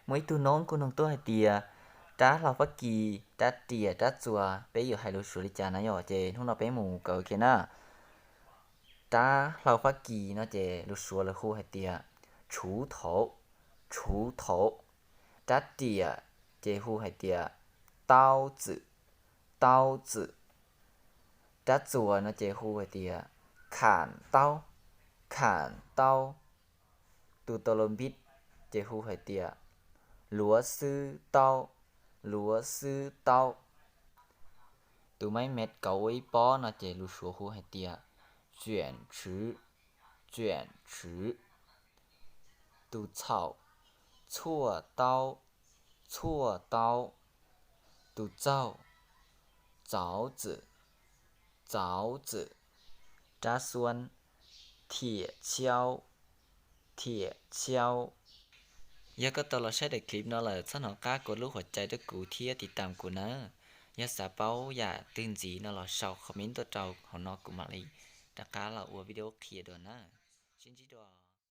Muaj ib tug noob kuj nug tuaj hais tias rab hlau Fab Kis, rab riam, rab txuas peb yuav hais lus Suav li cas na yom, ces hnub no peb mus kawm kiag na. Rab hlau Fab Kis no ces lus Suav lawv hu hais tias 鋤头, 锄头. Rab riam ces hu hais tias 刀子, 刀子. Rab txuas no ces hu hais tias 砍刀, 砍刀. Tus tau los npib ces hu hais tias 螺丝刀, 螺丝刀. Tus maib me kauv ua ib pob no ces lus Suav hu hais tias 卷尺, 卷尺. Tus txhaum, 锉刀, 锉刀. Tus txaug, 凿子, 凿子. Rab xuab, 铁锹, 铁锹. Yog koj tau los saib daim clip no lawm txhob hnov qab kov lub huam cai rau kuv thiab tiv tam kuv nawb. Yog xav paub yam twg ntxiv no los sau comment tuaj rau hauv no kuv mam li rov qab los ua video qhia dua nawb. Sib ntsib dua.